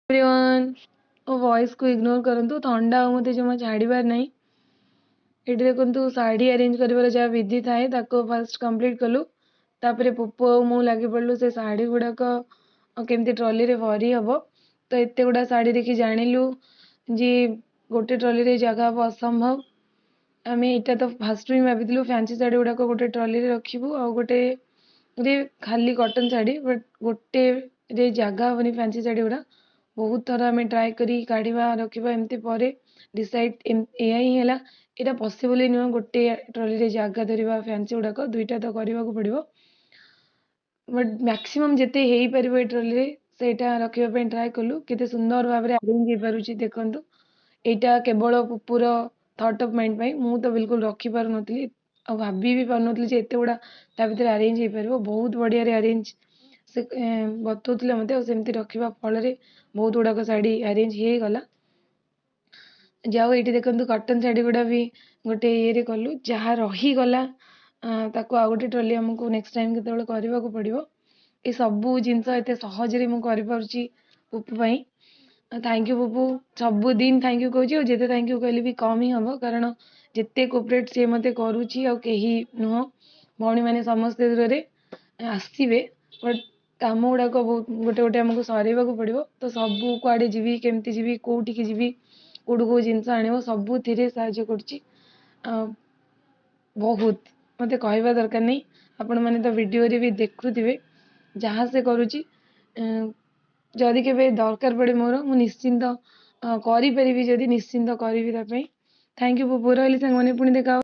Everyone, ମୋ ଭଏସ୍କୁ ignore କରନ୍ତୁ, ଥଣ୍ଡା ଆଉ ମୋତେ ଜମା ଛାଡ଼ିବାର ନାହିଁ। ଏଠି ଦେଖନ୍ତୁ, ଶାଢ଼ୀ ଆରେଞ୍ଜ କରିବାର ଯାହା ବିଧି ଥାଏ ତାକୁ ଫାଷ୍ଟ କମ୍ପ୍ଲିଟ୍ କଲୁ। ତାପରେ ପୁପୁ ଆଉ ମୁଁ ଲାଗି ପଡ଼ିଲୁ ସେ ଶାଢ଼ୀ ଗୁଡ଼ାକ କେମିତି ଟ୍ରଲିରେ ଭରି ହେବ। ତ ଏତେ ଗୁଡ଼ା ଶାଢ଼ୀ ଦେଖି ଜାଣିଲୁ ଯେ ଗୋଟେ ଟ୍ରଲିରେ ଜାଗା ହେବ ଅସମ୍ଭବ। ଆମେ ଏଇଟା ତ ଫାଷ୍ଟରୁ ହିଁ ଭାବିଥିଲୁ, ଫ୍ୟାନ୍ସି ଶାଢ଼ୀ ଗୁଡ଼ାକ ଗୋଟେ ଟ୍ରଲିରେ ରଖିବୁ ଆଉ ଗୋଟେ ଖାଲି କଟନ୍ ଶାଢ଼ୀ। ବଟ୍ ଗୋଟେରେ ଜାଗା ହେବନି ଫ୍ୟାନ୍ସି ଶାଢ଼ୀ ଗୁଡ଼ା। ବହୁତ ଥର ଆମେ ଟ୍ରାଏ କରି କାଢ଼ିବା, ରଖିବା, ଏମିତି ପରେ ଡିସାଇଡ଼୍ ଏଇଆ ହିଁ ହେଲା, ଏଇଟା ପସିବଲ୍ ହିଁ ନୁହେଁ ଗୋଟେ ଟ୍ରଲିରେ ଜାଗା ଧରିବା ଫ୍ୟାନ୍ସି ଗୁଡ଼ାକ, ଦୁଇଟା ତ କରିବାକୁ ପଡ଼ିବ। ବଟ୍ ମ୍ୟାକ୍ସିମମ୍ ଯେତେ ହେଇପାରିବ ଏ ଟ୍ରଲିରେ, ସେଇଟା ରଖିବା ପାଇଁ ଟ୍ରାଏ କଲୁ। କେତେ ସୁନ୍ଦର ଭାବରେ ଆରେଞ୍ଜ ହେଇପାରୁଛି ଦେଖନ୍ତୁ। ଏଇଟା କେବଳ ପୁପୁର ଥଟ୍ ଅଫ୍ ମାଇଣ୍ଡ ପାଇଁ। ମୁଁ ତ ବିଲକୁଲ ରଖିପାରୁନଥିଲି ଆଉ ଭାବି ବି ପାରୁନଥିଲି ଯେ ଏତେ ଗୁଡ଼ା ତା ଭିତରେ ଆରେଞ୍ଜ ହେଇପାରିବ। ବହୁତ ବଢ଼ିଆରେ ଆରେଞ୍ଜ ସେ ବତଉଥିଲେ ମୋତେ, ଆଉ ସେମିତି ରଖିବା ଫଳରେ ବହୁତ ଗୁଡ଼ାକ ଶାଢ଼ୀ ଆରେଞ୍ଜ ହେଇଗଲା। ଯାଉ, ଏଇଠି ଦେଖନ୍ତୁ, କଟନ୍ ଶାଢ଼ୀ ଗୁଡ଼ା ବି ଗୋଟେ ଇଏରେ କଲୁ। ଯାହା ରହିଗଲା ତାକୁ ଆଉ ଗୋଟେ ଟ୍ରଲି ଆମକୁ ନେକ୍ସଟ ଟାଇମ୍ କେତେବେଳେ କରିବାକୁ ପଡ଼ିବ। ଏ ସବୁ ଜିନିଷ ଏତେ ସହଜରେ ମୁଁ କରିପାରୁଛି ପୁପୁ ପାଇଁ। Thank you Pupu, ସବୁଦିନ thank you କହୁଛି, ଆଉ ଯେତେ thank you କହିଲେ ବି କମ୍ ହିଁ ହେବ, କାରଣ ଯେତେ କୋପରେଟ୍ ସିଏ ମୋତେ କରୁଛି ଆଉ କେହି ନୁହଁ। ଭଉଣୀମାନେ ସମସ୍ତେ ଦୂରରେ ଆସିବେ, ବଟ୍ କାମ ଗୁଡ଼ାକ ବହୁତ ଗୋଟେ ଗୋଟେ ଆମକୁ ସରେଇବାକୁ ପଡ଼ିବ। ତ ସବୁ କୁଆଡ଼େ ଯିବି, କେମିତି ଯିବି, କେଉଁଠିକି ଯିବି, କେଉଁଠୁ କେଉଁ ଜିନିଷ ଆଣିବ, ସବୁଥିରେ ସାହାଯ୍ୟ କରୁଛି ବହୁତ। ମୋତେ କହିବା ଦରକାର ନାହିଁ, ଆପଣମାନେ ତ ଭିଡ଼ିଓରେ ବି ଦେଖୁଥିବେ ଯାହା ସେ କରୁଛି। ଯଦି କେବେ ଦରକାର ପଡ଼େ ମୋର, ମୁଁ ନିଶ୍ଚିନ୍ତ କରିପାରିବି, ଯଦି ନିଶ୍ଚିନ୍ତ କରିବି ତା ପାଇଁ। Thank you Pupu. ରହିଲି ସାଙ୍ଗମାନେ, ପୁଣି ଦେଖା।